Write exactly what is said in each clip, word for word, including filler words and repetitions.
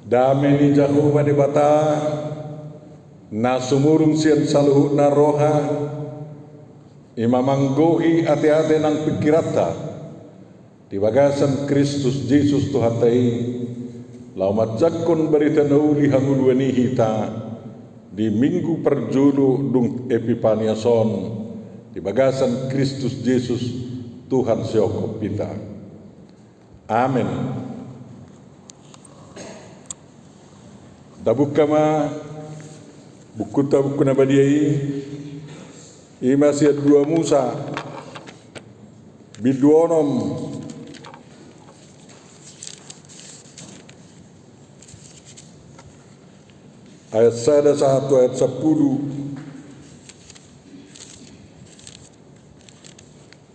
Dame ni Jahowa Debata, na sumurung sian saluhutna roha, i ma manggohi ateate nang pingkiranta di bagasan Kristus Jesus Tuhanta i, laho manjangkon barita na uli hangoluan i hita di Minggu parjolo dung Epipanias on, di bagasan Kristus Jesus Tuhan siongkop hita. Amen. Tabuka ma bukunta, Buku na Badia i, i ma sian dua Musa, bindu onom, ayat sada sahat tu ayat sampulu.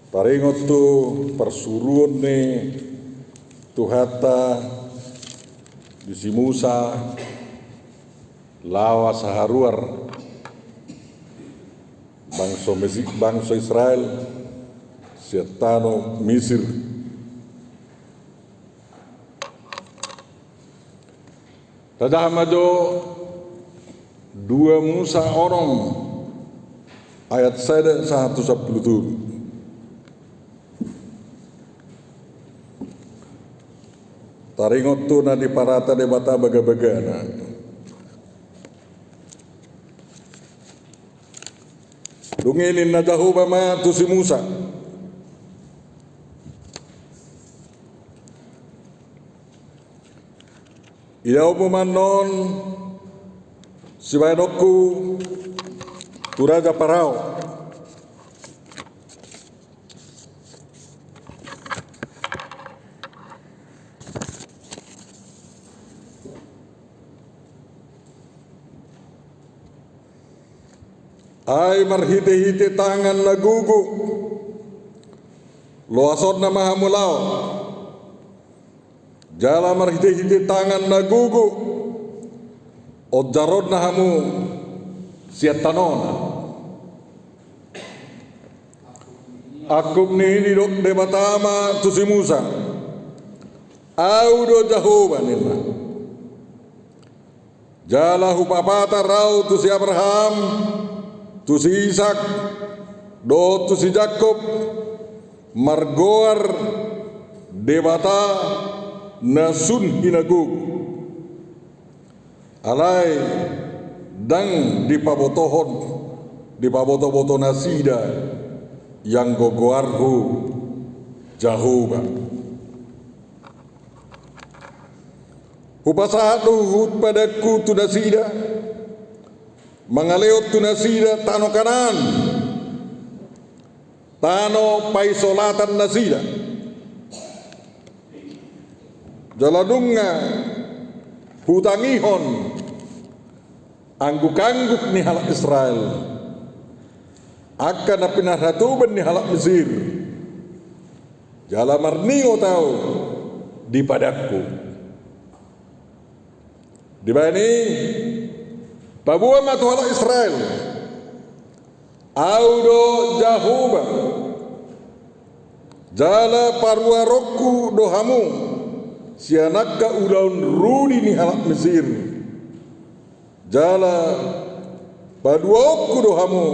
Taringot tu parsuruon ni Tuhanta di si Musa laho asa haruar bangso Mesi-, bangso Israel sian tano Misir. Tajaha ma jo dua Musa onom ayat sada sahat tu sampulu tolu. Taringot tu na diparata Debata bagabagana. Dung i ninna Jahowa ma tu si Musa: Idaonmu ma annon sibahenonku tu raja Parao. Ai marhitehite tangan na gogo loasonna ma hamu laho, jala marhitehite tangan na gogo onjaronna hamu sian tanona. Angkup ni i didok Debata ma tu si Musa: Ahu do Jahowa, ninna. Jala hupapatar ahu tu si Abraham, tu si Isak, dohot tu si Jakob, margoar Debata na sun hinagogo. Alai ndang dipabotohon, dipabotoboto nasida ianggo goarhu Jahowa. Hupasahat do huhut padanku tu nasida, mangalehon tu nasida tano Kanaan, tano paisolatan nasida. Jala nunga hutangihon anggukangguk ni halak Israel, angka na pinarhatoban ni halak Mesir, jala marningot ahu di padanku. Dibahen i, paboa ma tu halak Israel: Ahu do Jahowa, jala paruaronku do hamu sian angka ulaon rudi ni halak Mesir, jala paluaonku do hamu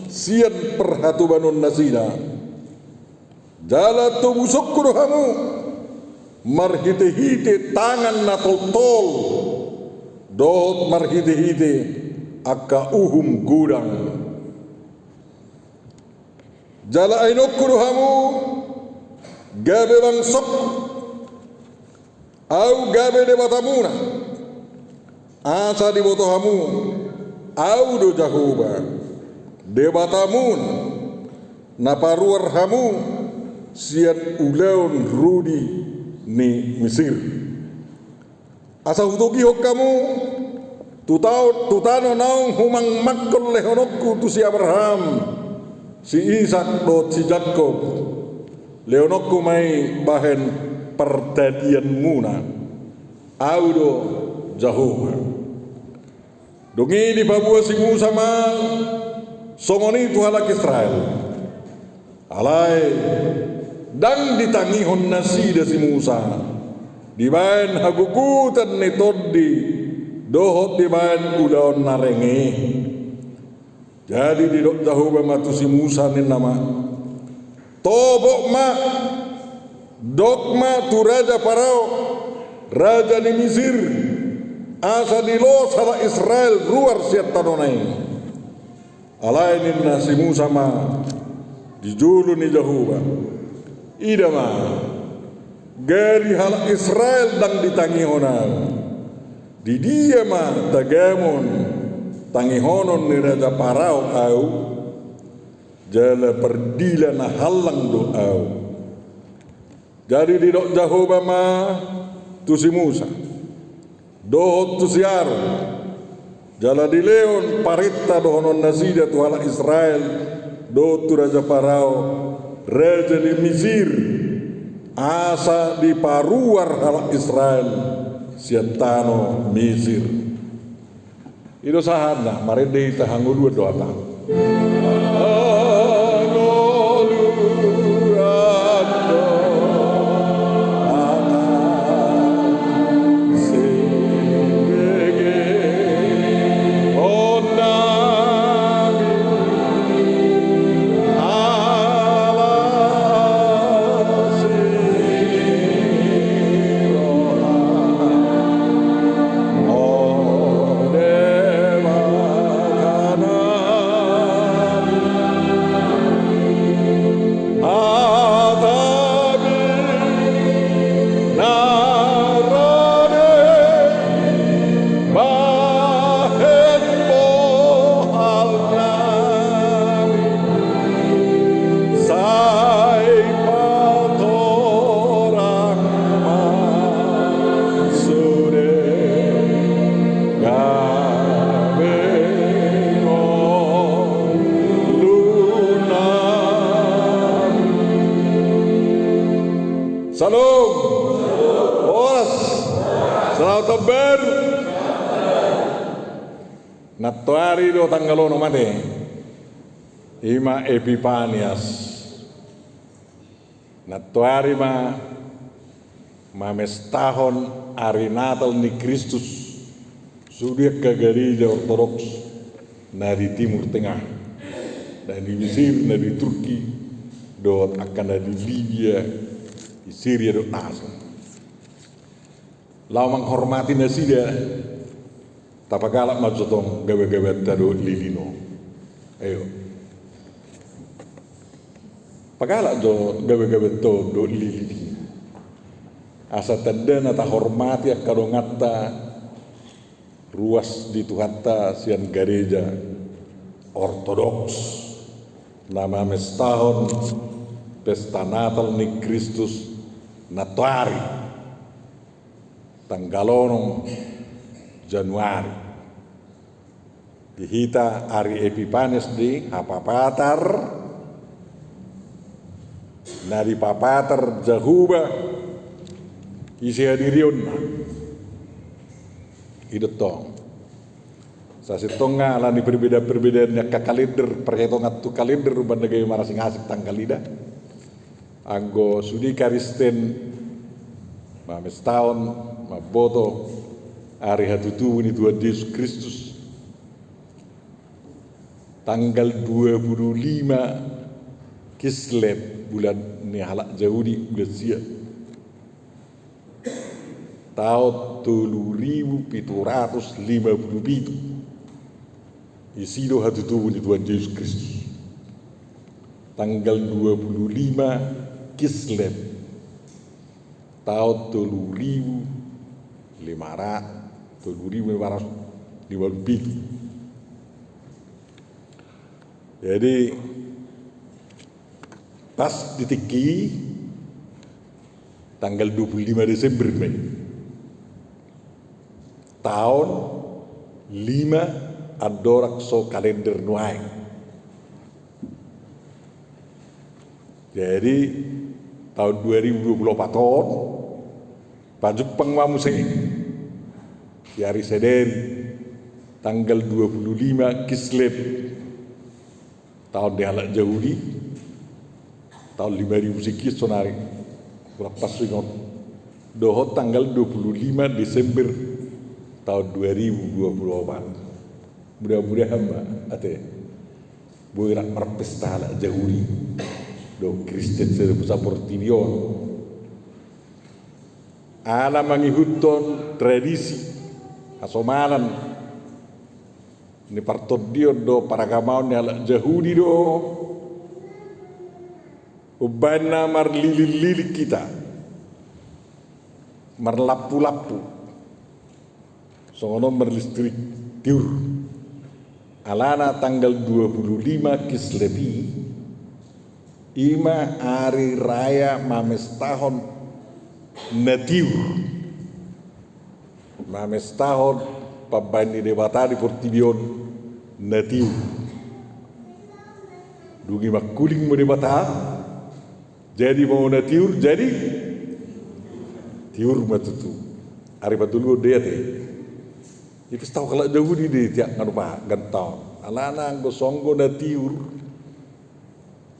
sian parhatobanon nasida. Jala tobusonku do hamu marhitehite tangan na toltol dohot marhitehite angka uhum godang. Jala ainonku do hamu gabe bangsongku. Ahu gabe Debatamuna, asa diboto hamu, Ahu do Jahowa, Debatamuna, na paruar hamu sian ulaon rudi ni Misir. Asa hutogihon hamu tu tao-, tu tano naung humangmangkon lehononku tu si Abraham, si Isak dohot si Jakob, lehononku ma i bahen partadianmuna. Ahu do Jahowa. Dung i dipaboa si Musa ma songon i tu halak Israel. Alai ndang ditangihon nasida si Musa, dibaen hagugutan ni tondi dohot dibaen ulaon na renge. Jadi didok Jahowa ma tu si Musa, ninna ma: Tobok ma, dok ma tu raja Parao, raja ni Misir, asa dilos halak Israel ruar sian tanona i. Alai ninna si Musa ma di jolo ni Jahowa: Ida ma, gari halak Israel ndang ditangihon ahu. Di dia ma tagamon tangihonon ni raja Parao ahu? Jala pardila na hallang do ahu. Jadi didok Jahowa ma tu si Musa dohot tu si Aron, jala dilehon parenta dohonon nasida tu halak Israel dohot tu raja Parao, raja ni Misir, asa diparuar halak Israel sian tano Misir. I do sahatna, marende hita, hangoluan do hata. Sai patorang ma sude gabe ngoluna. Shalom. Horas. Selamat tahun baru. Nantoari do tanggal onom ate. I ma Epipanias. Nantoari ma mamestahon ari Natal ni Kristus sude angka gareja Ortodoks na di Timur Tengah, na di Mesir, na di Turki, dohot angka na di Libya, di Siria dohot na asing. Laho manghormati nasida, tapagalak ma jo tong gabe-gabeanta dohot lilin on. Ayo. Pagalak jo gabe-gabeanta dohot lilin i. Asa tanda na tahormati angka donganta ruas di Tuhanta sian gareja Ortodoks na mamestahon pesta Natal ni Kristus nantoari tanggal onom Januari. Di hita ari Epipanias do i, hapapatar na dipapatar Jahowa ise hadirionna. I do tong. Sasintongna ala ni perbedaan-perbedaan ni angka kalender, perhitungan tu kalender, umbahen na gabe marasing-asing tanggal i da. Anggo sude Kristen mamestahon, mamboto ari hatutubu ni Tuhan Jesus Kristus, tanggal dua puluh lima Kislev, bulan ni halak Jahudi, bulan sia, taon tolu ribu pitu ratus lima puluh pitu. Isi do hatutubu ni Tuhan Jesus Kristus. Tanggal dua puluh lima Kislev, taon tolu ribu lima ratus, tolu ribu lima ratus lima puluh pitu. Jadi, pas di tingki i, tanggal dua puluh lima Desember ma i. Taon lima andorang so kalender nuaeng. Jadi, taon dua ribu dua puluh opat on, pajumpang ma muse di ari sadari, tanggal dua puluh lima Kislev. Taon ni halak Jahudi, taon lima ribu sekian sonari, kurang pas so ingot. Dohot tanggal dua puluh lima Desember tahun dua ribu dua puluh empat. Mudah-mudahan ma, ate, boi rap marpesta halak Jahudi dohot Kristen saportibi on. Ala mangihuthon tradisi, hasomalan ni partondion dohot paragamaon ni halak Jahudi do umbahen na marlilin-lilin hita, marlampu-lampu, songon on marlistrik tiur. Alana tanggal dua puluh lima Kislev i, i ma ari raya mamestahon na tiur, mamestahon pambahen ni Debata di portibi on na tiur. Dung i mangkuling ma Debata, jadi ma na tiur, jadi tiur ma tutu. Ari patoluhon do i, ate. Dipestahon halak Jahudi do i tiap nganu pa, gantaon. Alana anggo songon na tiur,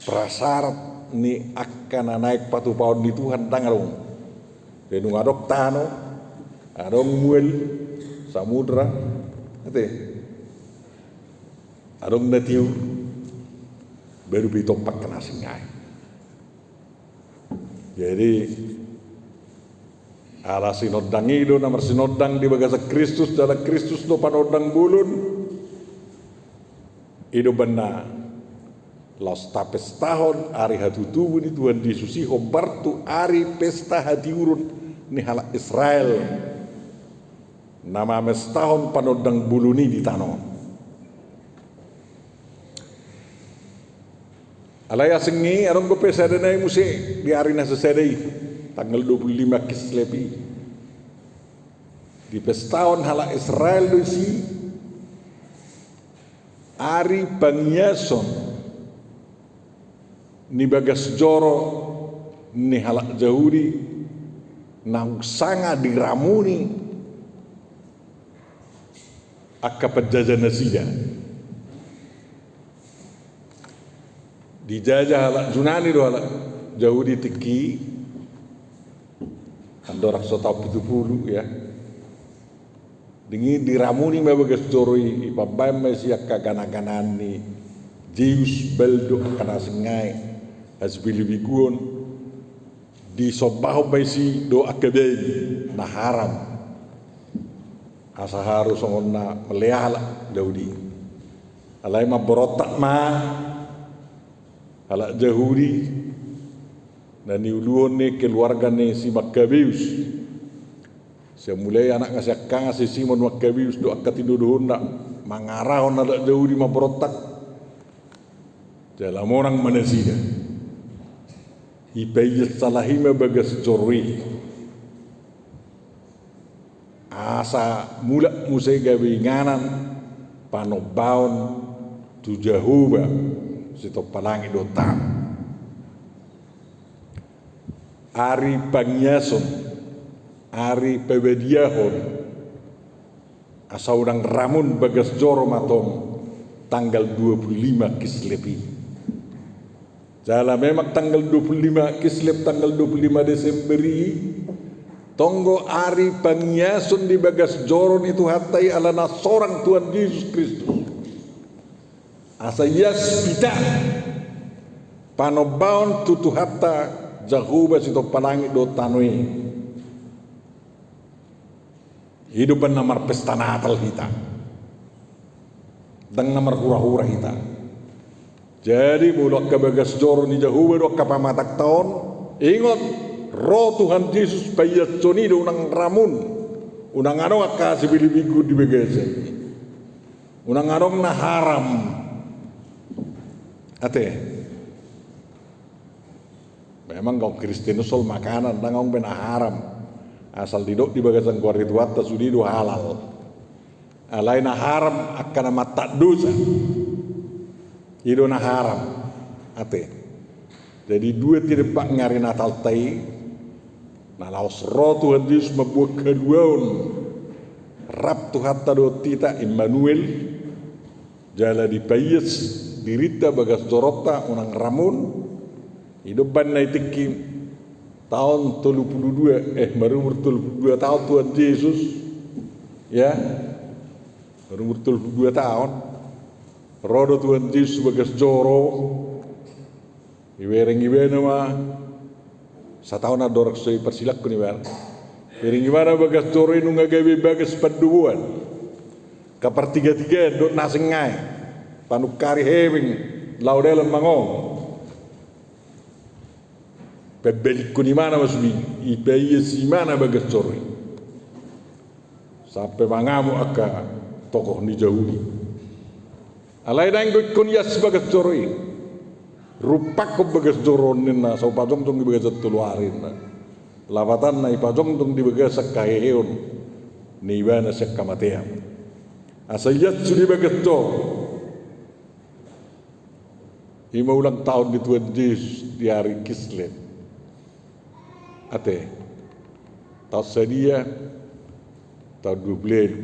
prasyarat ni angka na naeng patupaon ni Tuhan ndang adong. Jadi nunga adong tano, adong mual, samudra, ate, adong na tiur, baru pe ditompa angka na asing nai. Jadi ala sinondang i do na marsinondang di bagasan Kristus, jala Kristus do panondang bolon. I do umbahen na laos tapestahon ari hatutubu ni Tuhan Jesus i hombar tu ari pesta hatiuron ni halak Israel na mamestahon panondang bolon i di tano on. Alai asing i, adong dope sada nai muse di ari na sasada i, tanggal dua puluh lima Kislev i, dipestahon halak Israel do disi ari pangiason ni bagas joro ni halak Jahudi naung sanga diramuni angka panjaja nasida. Dijajah halak Junani do halak Jahudi tingki i, andorang so taon pitu pulu, ya. Dung i diramuni ma bagas joro i, dipambahen ma disi angka gana-ganaan ni Zeus, Baal dohot angka na asing nai, hasibegu-beguon. Disombahon ma disi dohot angka babi na haram. Asa haru songon na melean halak Jahudi. Alai mamborontak ma halak Jahudi na niuluhon ni keluarga ni si Makabeus. Sian mulai anakna si angka, si Simon Makabeus dohot angka tinodohonna mangarahon halak Jahudi mamborontak. Jala monang ma nasida. Ipaias halak i ma bagas joro i, asa mulak muse gabe inganan panombaon tu Jahowa sitompa langit dohot tano. Ari pangiason, ari pabadiahon, asa unang ramun bagas joro ma tong tanggal dua puluh lima Kislev i. Jala memang tanggal dua puluh lima Kislev, tanggal dua puluh lima Desember i, tong do ari pangiason di bagas joro ni Tuhanta i alana sorang Tuhan Jesus Kristus. Asa ias hita panombaon tu Tuhanta Jahowa sitompa langit dohot tano i. I do umbahen na marpesta Natal hita. Ndang na marhura-hura hita. Jadi molo angka bagas joro ni Jahowa do angka pamatangta on, ingot, ro Tuhan Jesus paiashon i do unang ramun. Unang adong angka hasibegu-beguon di bagasan i. Unang adong na haram. Ate. Memang anggo Kristen on soal makanan, ndang adong be na haram. Asal didok di bagasan goar ni Tuhanta sude do halal. Alai na haram angka na mardosa. I do na haram. Ate. Jadi dua tinompa ni ari Natalta i, na laos ro Tuhan Jesus mambuat haluaon, rap Tuhanta dohot hita, Immanuel, jala dipaias dirinta bagas joronta unang ramun. I do umbahen na i tingki taon tolu pulu dua, eh, marumur tolu pulu dua taon Tuhan Jesus, ya, marumur tolu pulu dua taon, ro do Tuhan Jesus bagas joro, dibereng ibana ma, sataon andorang so diparsilangkon ibana. Dibereng ibana bagas joro i nunga gabe bagas pandoboan, angka partigatigaan dohot na asing nai, panungkari hepeng, laho dalan mangongo. Pambalikkon ibana ma sude, dipaias ibana bagas joro i. Sampe mangamuk angka tokoh ni Jahudi. Alai naeng do ingkon ias bagas joro i. Rumpakkon bagas joro on ninna, sai hupajongjong di bagasan tolu ari ninna. Lapatanna dipajongjong di bagasan haheheon ni ibana sian hamatean. Asa ias sude bagas joro. I ma ulang taon ni Tuhan Jesus di ari Kislev. Ate. Taon sadia? Taon dua pulu ualu.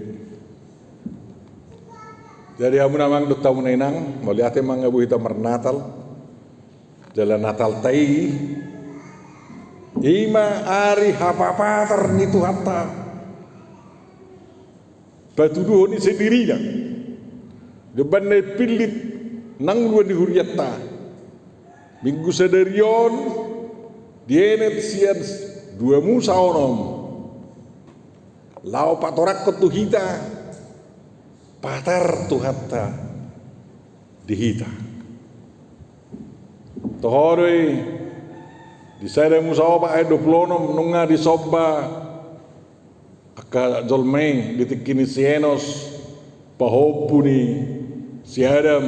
Jadi hamu na amang dohot hamu na inang, mauliate ma nga boha hita marnatal. Jala Natalta i, i ma ari hapapatar ni Tuhanta. Patuduhon ise dirina. Di umbahen na dipillit na uluan ni hurianta. Minggu sadari on dienet sian dua Musa onom. Laho patorangkon tu hita patar Tuhanta di hita. Toho do i, di sada Musa opat ayat dua pulu onom, nunga disomba angka jolma i di tingki ni si Enos, pahompu ni si Adam,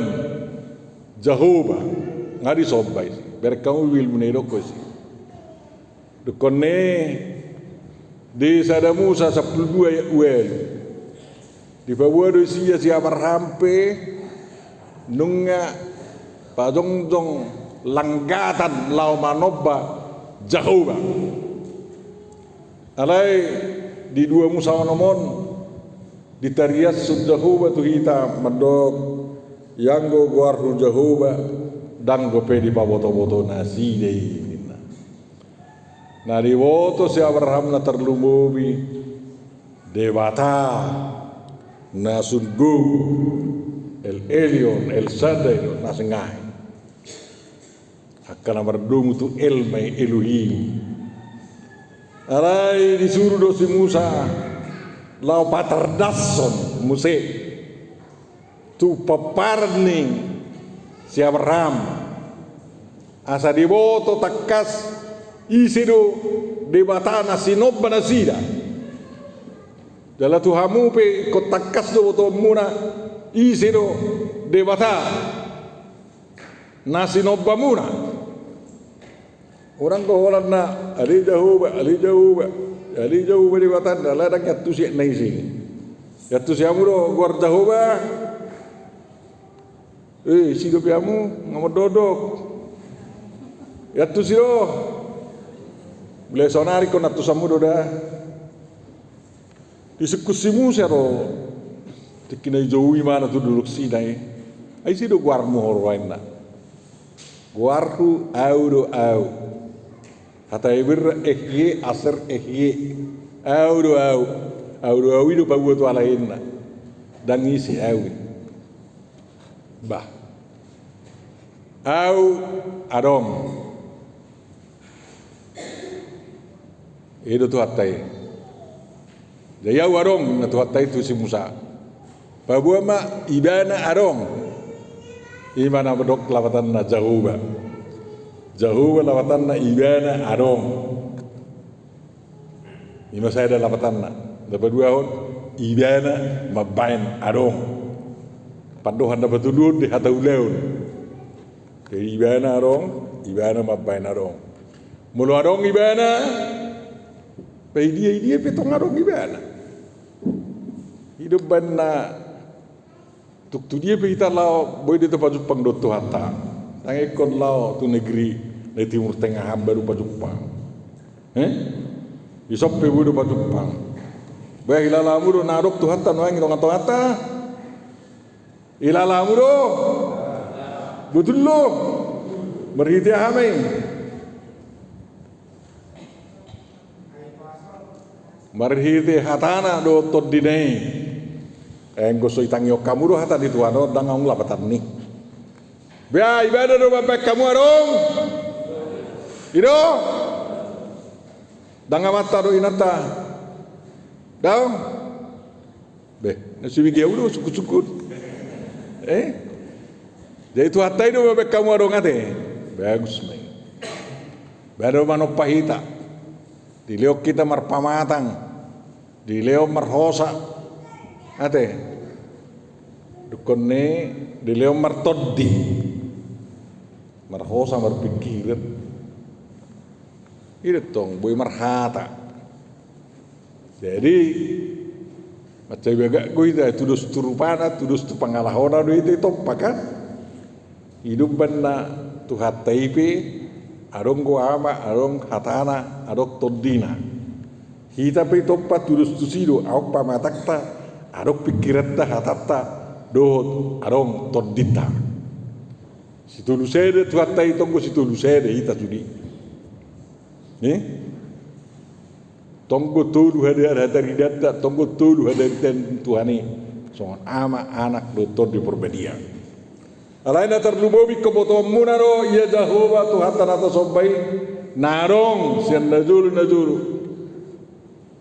Jahowa, nga disomba i. Bereng hamu Bibelmuna, didok ho disi. Didok ho di sada Musa sampulu dua ayat ualu. Dipaboa do disi si Abraham pe nunga pajongjong langgatan laho manomba Jahowa. Alai di dua Musa onom on ditariashon Jahowa tu hita mandok, ianggo goarhu Jahowa, ndang dope dipabotoboto nasida i, ninna. Na diboto si Abraham na tarlumobi Debata na sun gogo, El Elyon, El Shaddai do na asing nai. Angka na mardomu tu El ma i Elohim. Alai disuru do si Musa laho patardashon muse tu pomparan ni si Abraham, asa diboto tangkas ise do Debata na sinomba nasida. Jala tu hamu pe ingkon tangkas do botoonmuna ise do Debata na sinombamuna. Unang do holan na ale Jahowa, ale Jahowa, ale Jahowa Debatanta, alai ndang iantusi aek na ise. Iantusi hamu do goar Jahowa? Eh, ise dope hamu, nga mandodok. Iantusi do. Mulai saonari ingkon antusanmu do da. Disungkun si Musa do, tingki na dijou ibana tu Dolok Sinai. Ai ise do goarmu haroa, ninna. Goarhu Au do Au. Hata Eber Ehye Aser Ehye. Au do Au. Au do Au i do paboa tu halak i, ninna. Ndang ise Au i. Bah. Au adong. I do Tuhanta i. Jadi Au adong, ninna Tuhanta i tu si Musa. Paboa ma Ibana adong. I ma na mandok lapatanna Jahowa. Jahowa lapatanna Ibana adong. I ma sada lapatanna. Na paduahon, Ibana mambaen adong. Pandohan na patoluhon di hata ulaon. Jadi Ibana adong, Ibana mambaen adong. Molo adong Ibana, pe idia-idia pe tong adong Ibana. I do umbahen na tung tu dia pe hita laho, boi do hita pajumpang dohot Tuhanta. Ndang ingkon laho tu negeri na di Timur Tengah an baru pajumpang. Eh? Dison pe boi do pajumpang. Bah, hilalamu do na adong Tuhanta nuaeng di tonga-tonganta. Hilalamu do. Botul do. Marhite aha ma i? Marhite hatana dohot tondina i. Anggo so itangihon hamu do hata ni Tuhan on, ndang adong lapatanna. Ba ibana do mambahen hamu adong. I do. Ndang amanta do inanta. Daong. Be, na sibege ahu do sungkun-sungkun. Eh? Jadi Tuhanta i do mambahen hamu adong ate. Bagus ma i. Ba do manompa hita. Dilehon hita marpamatang. Dilehon marhosa. Ate. Dungkon ni dilehon martondi. Marhosa marpingkiran. I do tong boi marhata. Jadi mansai bagak do hita, tudos tu rupana, tudos tu pangalahona do hita i tompa kan. I do umbahen na Tuhanta i pe adong do ama, adong hatana, adong tondina. Hita pe i tompa tudos tusi do, adong pamatangta, adong pingkiranta, hatanta, dohot adong tondinta. Sitolu sada Tuhanta i, tong do sitolu sada hita sude. Nih? Tong do tolu hada-, hataridanta, tong do tolu hataridanta Tuhan i. Songon Ama, Anak dohot Tondi Porbadia. Alai na tarlumobi ingkon botoonmuna do ia Jahowa Tuhanta na tasomba i, na adong sian na jolo na jolo,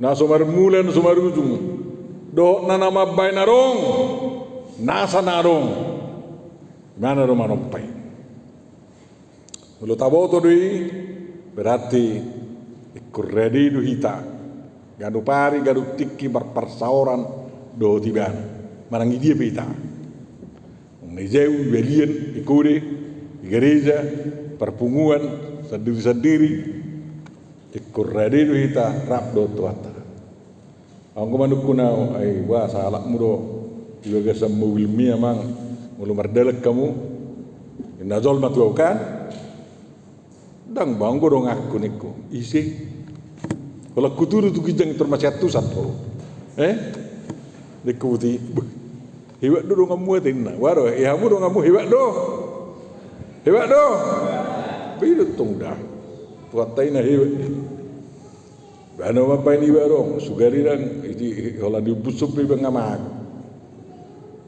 na so marmula na so marujung, dohot na, na mambahen adong nasa na adong. Ibana do manompa i. Molo taboto do i, berarti ingkon rade do hita ganup ari ganup tingki marparsaoran dohot ibana. Manang i dia pe hita, na i jau, i balian, i kode, i gareja, parpunguan, sandiri-sandiri, ingkon rade do hita rap dohot Tuhanta. Anggo manungkun ahu, ai ba sahalakmu do di bagasan mobilmi amang, molo mardalan hamu. Ninna jolma tu ahu kan. Ndang ba anggo donganku ningku. Ise? Holan hutudu tu ginjang i tor masiantusan ho. Eh? Ningku boti. Beh. Hebat do donganmu ate ninna. Waro, eh, hamu donganmu hebat do. Hebat do. Beda tong da. Tuhanta i na hebat. Ibana mambahen iba adong, sugari ndang, iti, holan diompushon pe iba nga mago.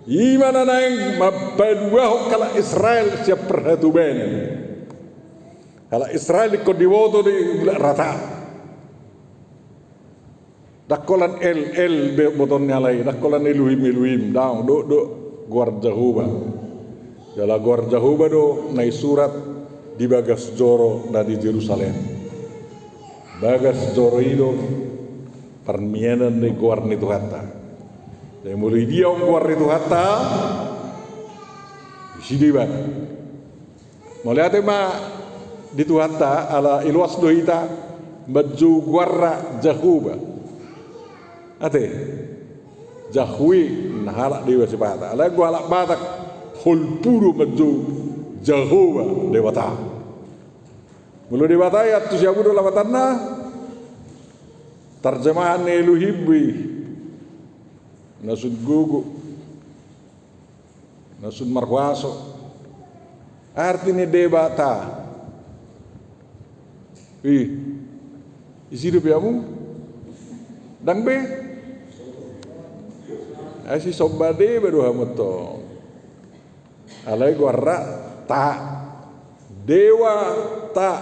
Ima na naeng mambaluahon halak Israel sian parhatobanan. Halak Israel ingkon diboto di bulak rata. Ndang holan El, El be botoon ni halak i, ndang holan Elohim, Elohim, daong, do, do, goar Jahowa. Jala goar Jahowa do na isurat di bagas joro na di Jerusalem. Bagas joro i do parmianan ni goar ni Tuhanta. Jadi molo idia on goar ni Tuhanta, disi do ibana. Mauliate ma di Tuhanta ala iloas do hita manjou goarna Jahowa. Ate, Jahwe, na halak dewa sipata. Alai anggo halak Batak, holpu do manjou Jahowa Debata. Molo Debata i antusi hamu do lapatanna, tarjemahan ni Elohim be i. Na sun gogo. Na sun marhuaso. Arti ni Debata. Ih. Isi dope hamu? Ndang be? Ai sisomba deba do hamu tong. Alai goarna ta. Dewata.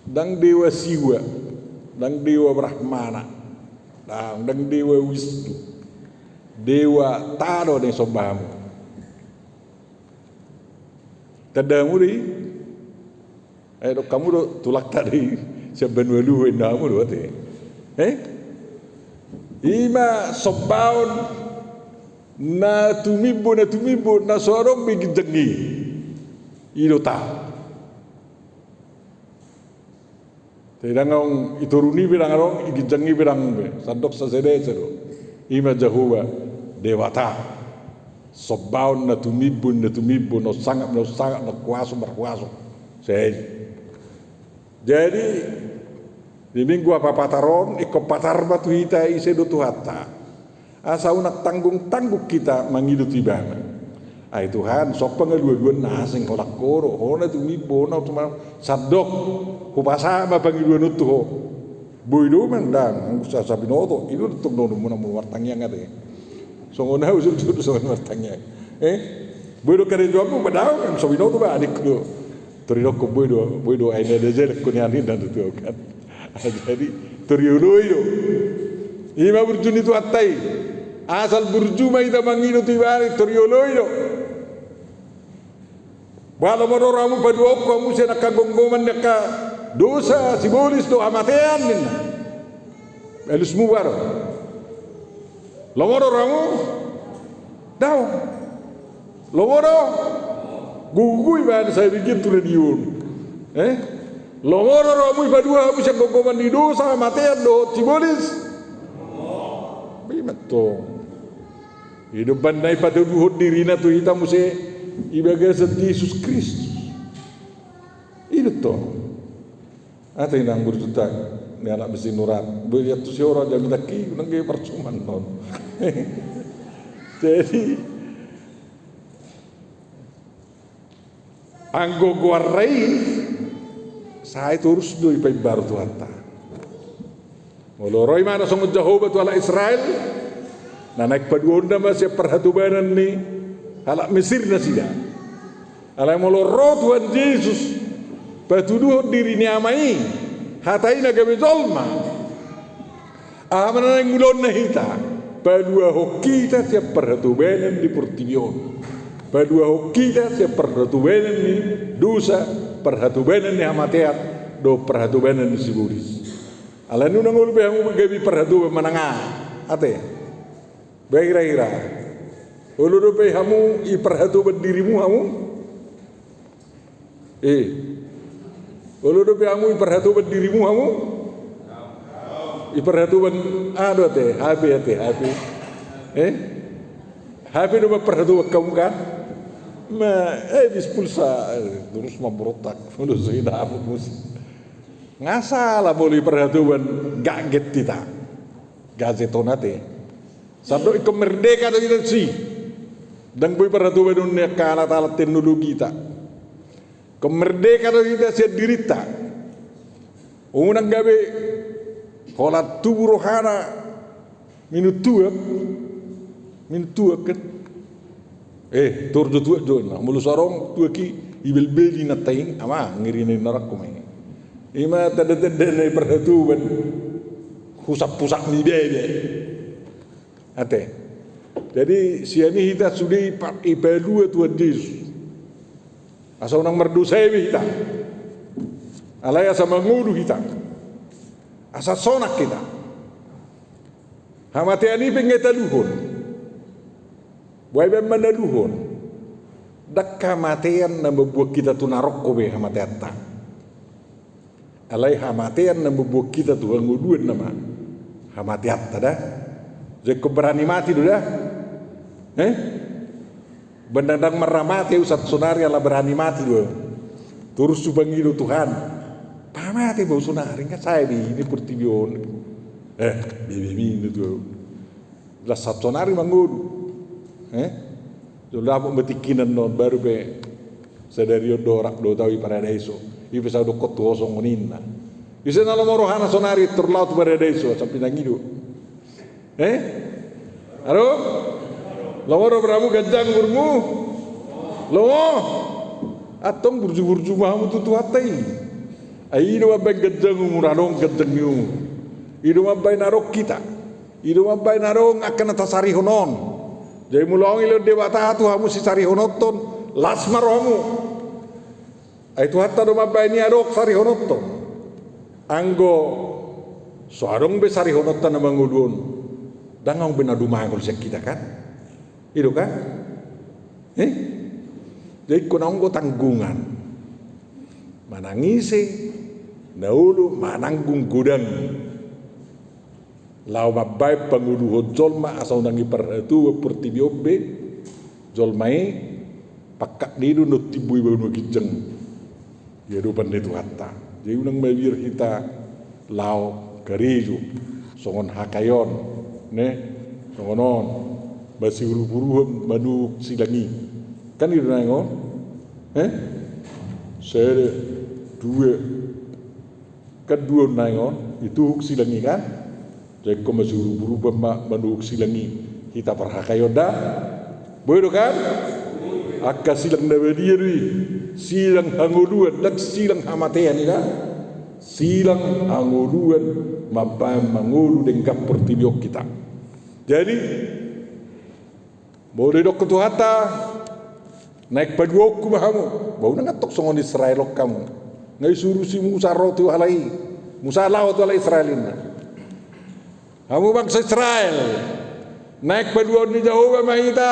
Ndang Dewa Siwa. Ndang Dewa Brahmana. Ndang, ndang Dewa Wisnu. Dewata do na isomba hamu. Tanda hamu do i. Ai dok hamu do tulangta do i. Sian banua luhut inna hamu do ate. Eh? Ima sombaon na tumimbo, na tumimbo, na so adong be ginjang i. I do ta. Jadi ndang adong i toru ni be ndang adong, i ginjang i be ndang be. Sandok saseda esa do. Ima Jahowa Debata. Sombaon na tumimbo, na tumimbo, na sangap, na sangap, na huaso, marhuaso. Sai. Jadi di minggu hapapatar on, ingkon patar ma tu hita ise do Tuhanta. Asa unang tanggung-tanggung hita mangido tu Ibana. Ai Tuhan, so pangalualuan na asing holan Ho do, Ho na tumimbo, Ho na tuma-, sandok, hupasahat ma pangidoan on tu Ho. Boi do manang ndang, anggo so binoto, i do tong dohonon muna molo martangiang ate. Songon au songon martangiang. Eh? Boi do karejoanmu, ba ndang, so binoto ba adingku do. Tor didok boi do, boi do, ai na da jala ko nian ninna do tu au kan. Jadi tor dioloi do. I ma burju ni Tuhanta i. Asal burju ma hita mangido tu ibana, tor dioloi do. Ba lomo do rohamu paduahon hamu sian angka gomgoman ni angka dosa, sibolis dohot hamatean ninna. Alusmu ba ro? Lomo do rohamu? Daong. Lomo do? Gogo i baen sai bikin tu radio on. Eh? Lomo do rohamu dipadua hamu sian gomgoman ni dosa, hamatean dohot sibolis? Boi ma tong. I do umbahen na dipatuduhon dirina tu hita muse di bagasan Jesus Kristus. I do tong. Ate inang burju ta ni anak besi nurat. Boi antusi ora jami taki, unang ge parsuman non. Jadi, anggo goarna i, sai torus do dipaimbaru Tuhanta. Molo ro ibana songon Jahowa tu halak Israel, na naeng paduahonna ma sian parhatobanan ni halak Mesir nasida. Alai molo ro Tuhan Jesus, patuduhon diri ni Ama i, hata i na gabe jolma. Aha ma na naeng ulaonna hita? Paluahon hita sian parhatobanan di portibi on. Paluahon hita sian parhatobanan ni dosa, parhatobanan ni hamatean, dohot parhatobanan ni sibolis. Alani unang olo be hamu gabe parhatoban manang aha, ate? Ba hira-hira. Olo dope hamu diparhatoban dirimu hamu? Eh. Olo dope hamu diparhatoban dirimu hamu? Diparhatoban, aha do ate, H P ate, H P. Eh? H P do ma parhatoban hamu kan? Ma, eh, bis pulsa, eh, torus mamborontak. Molo so hita hamu musik. Nga sala molo diparhatoban gadget hita. Gadget on ate. Sandok ingkon merdeka do hita disi. Ndang boi parhatobanon ni angka alat-alat teknologi hita. Ingkon merdeka do hita sian dirinta. Unang gabe holan tubu rohana minut tuak. Minut tuak kan. Eh, tor do tuak do na. Molo so adong tuak i, ibelbeli na taing, ama, ngeri na inarangku ma i. I ma tanda-tanda na diparhatoban. Husap-husap ni bebe. Ate. Jadi, sian i hita sude dipa-, dipalua Tuhan Jesus. Asa unang mardosa be hita. Alai asa mangolu hita. Asa sonang hita. Hamatean i pe nga taluhon. Boha i baen manaluhon? Ndang hamatean na mamboan hita tu narokko be hamateanta. Alai hamatean na mamboan hita tu hangoluan nama hamateanta da. Jai ingkon berani mati do da. Eh? Ba ndang marhaha mate au sahat sonari ala berani mati do au. Torus hupangido Tuhan. Pahamate be au sonari, nga sae be i ni portibi on. Eh, bebemi ninna tu au. Las sahat sonari mangolu. Eh? Jolo dapot ma tingkinan on, baru pe sadari on do rap do au i paradaiso. I pe sai hudokkon tu ho songon i ninna. Ise na lomo rohana sonari tor laho tu paradaiso, sampe nangido. Eh? Alo? Lomo do rohamu ganjang umurmu? Lomo? Antong burju-burju ma hamu tu Tuhanta i. Ai i do mambaen ganjang umur, adong ganjang ni umur. I do mambaen adong hita. I do mambaen adong angka na tasarihon on. Jadi molo adong dilehon Debata tu hamu sisarihononton, las ma rohamu. Ai Tuhanta do mambaen i adong sarihononta. Anggo so adong be sarihononta na mangolu on, ndang adong be na dumangol sian hita kan? I do kan? Eh? Jadi ingkon adong do tanggungan. Manang ise na olo mananggung godang i. Laho mambaen pangoluhon jolma asa unang diparhatoban portibi on be jolma i, pangkatna i do na umtimbo i banua ginjang di adopan ni Tuhanta. Jadi unang mabiar hita laho karejo songon Hagai on, ne, songon on, masiurup-urupan manuk silang i. Kan i do naeng on? Eh? Sada, dua, kan dua naeng on, Dituhuk silang i kan? Jadi ingkon masiurup-urupan ma manuhuk silang i hita parhakaion da. Boi do kan? Angka silang na badia do i. Silang hangoluan, ndang silang hamatean i da. Silang hangoluan mambahen mangolu denggan portibi on hita. Jadi molo didok Tuhanta, naeng paduahonku ma hamu. Ba unang antong songon Israel on hamu. Nga isuru si Musa ro tu halak i. Musa laho tu halak Israel inna. Hamu bangso Israel, naeng paduahon ni Jahowa ma hita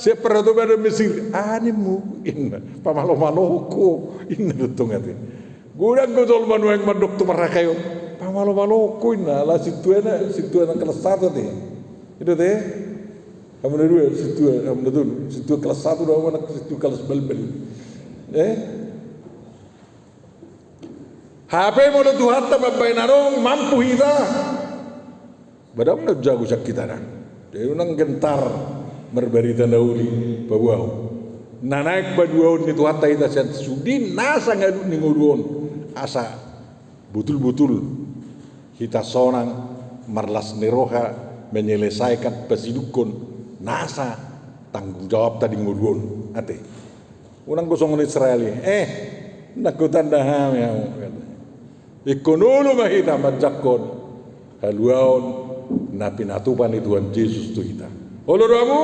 sian parhatobanan Mesir. Aha nimmu inna. Pamalo-maloonku inna do tong ate. Godang do jolma nuaeng mandok tu parhakaion. Pamalo-maloonku inna. Ala sintuana, sintua na kelas satu ate. I do ate. Hamu na dua sintua, hamu na tolu sintua kelas satu do, hamu anak sintua kelas balbal. Eh? Hape molo Tuhanta mambahen adong, mampu hita. Ba dao na jago sian hita da. Jadi unang gentar marbarita na uli paboahon. Na naeng paduahon ni Tuhanta hita sian sude nasa ngalut ni ngolu on. Asa botul-botul hita sonang marlas ni roha menyelesaikan pasidukkon nasa tanggung jawabta di ngolu on. Ate. Unang do songon Israel i. Eh, ndang hutanda hami hamu. Ingkon olo ma hita manjangkon haluaon na pinatupa ni Tuhan Jesus tu hita. Olo do hamu?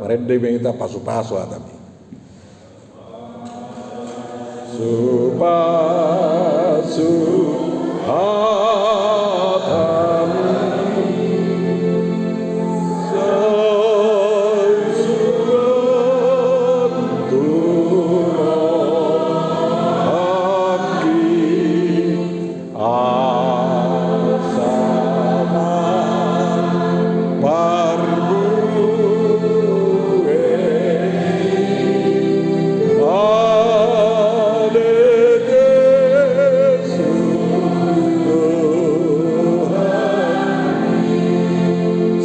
Marende ma hita pasu-pasu hatami. Pasu-pasu hatami. Sai suang tu rohangki. Asa na parbue ale Jesus Tuhan.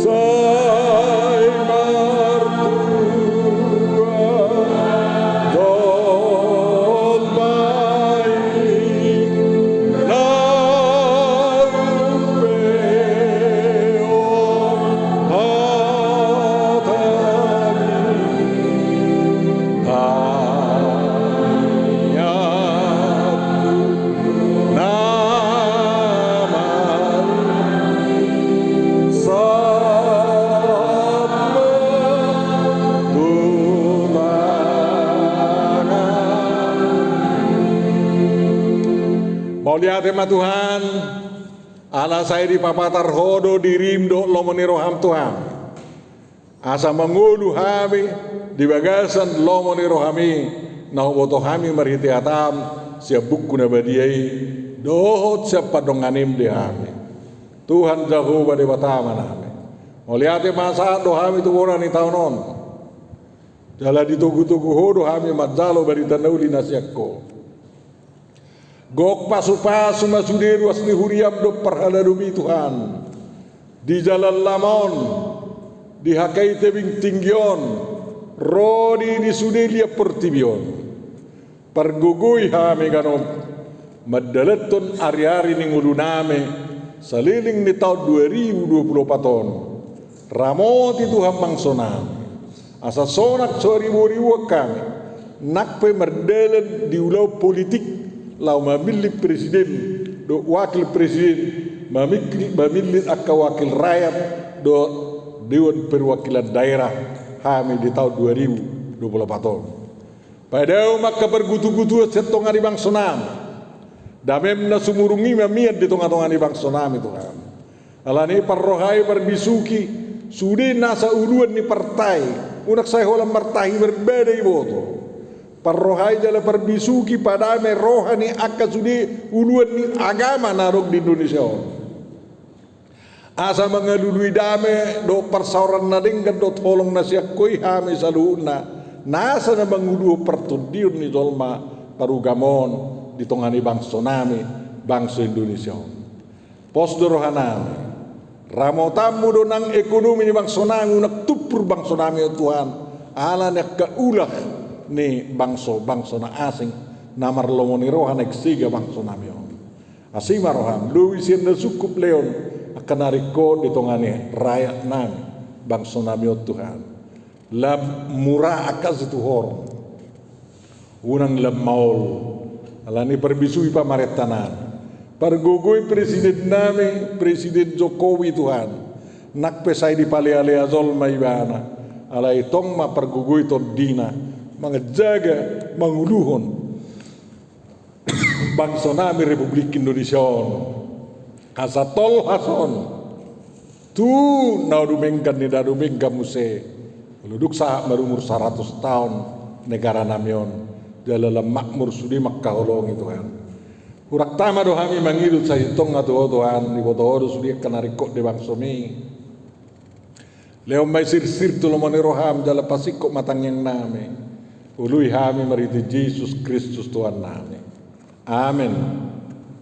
Sai martua jolma i na umpeon hatami. Tangiangku na marsahat ma tu tangan. Mauliate ma Tuhan, ala sai dipapatar Ho do dirim dohot lomo ni roham Tuhan. Asa mangolu hami di bagasan lomo ni rohami, na huboto hami marhite hatam, sian buku na badia i, dohot sian pandonganim di hami. Tuhan Jahowa Debata Amanami, mauliate ma sahat do hami tu bona ni taon on. Jala ditogu-togu Ho do hami manjalo barita na uli na sian Ho. Gok pasu-pasu ma sude ruas ni huriam dohot parhaladomi Tuhan. Di jalan lama on, di hangkai tebing tinggi on, ro di, di sude liat portibi on. Pargogoi hami ganup mandalanhon ari-ari ni ngolunami saleleng ni taon dua ribu dua puluh opat on. Ramoti Tuhan bangsonami. Asa sonang so ribu-ribu hami nang pe mardalan di ulaon politik laho mamillit presiden dohot wakil presiden, mamillit, mamillit angka wakil rakyat dohot dewan perwakilan daerah hami di taon dua ribu dua puluh opat on. Padao ma angka pargutu-gutuan sian tonga ni bangsonami. Damem na sumurung i ma mian di tonga-tonga ni bangsonami Tuhan. Alani i parrohai parbisuhi sude nasa uluan ni partai, unang sai holan martahi marbada iboto. Parrohai jala parbisuhi padame roha ni angka sude uluan ni agama na adong di Indonesia on. Asa mangalului dame dohot parsaoran na denggan dohot holong na sian Ho i hami saluhutna, nasa na manguluhon partondion ni jolma parugamoon di tonga ni bangsonami, bangso Indonesia on. Pos do rohanami. Ramotanmu do nang ekonomi ni bangsonami unang tumpur bangsonami on Tuhan, ala ni angka ulah ni bangso-bangso na asing na marlomo ni roha naeng sega bangsonami on. Asi ma roham, lobi sian na sungkup lehon angka na ringkot di tonga ni rakyat nami, bangso nami on Tuhan. Lam mura angka situhoron. Unang lam maol. Alani parbisui pamarenta nami. Pargogoi presiden nami, Presiden Jokowi Tuhan. Nang pe sai dipalealea jolma ibana. Alai tong ma pargogoi tondina. Manjaga, manguluhon. Bangso nami Republik Indonesia on. Asa tolhas on. Tu na dumenggan ni na dumenggan muse. Olo dung sahat marumur saratus taon negara nami on. Jala lam makmur sude mangkaholongi Tuhan. Hurang tama do hami mangido sai tong atu Ho Tuhan, diboto Ho do sude angka na ringkot di bangsomi. Lehon ma i sirsir tu lomo ni roham jala pasingkop ma tangiang nami. Ului hami marhite Jesus Kristus Tuhan nami. Amen.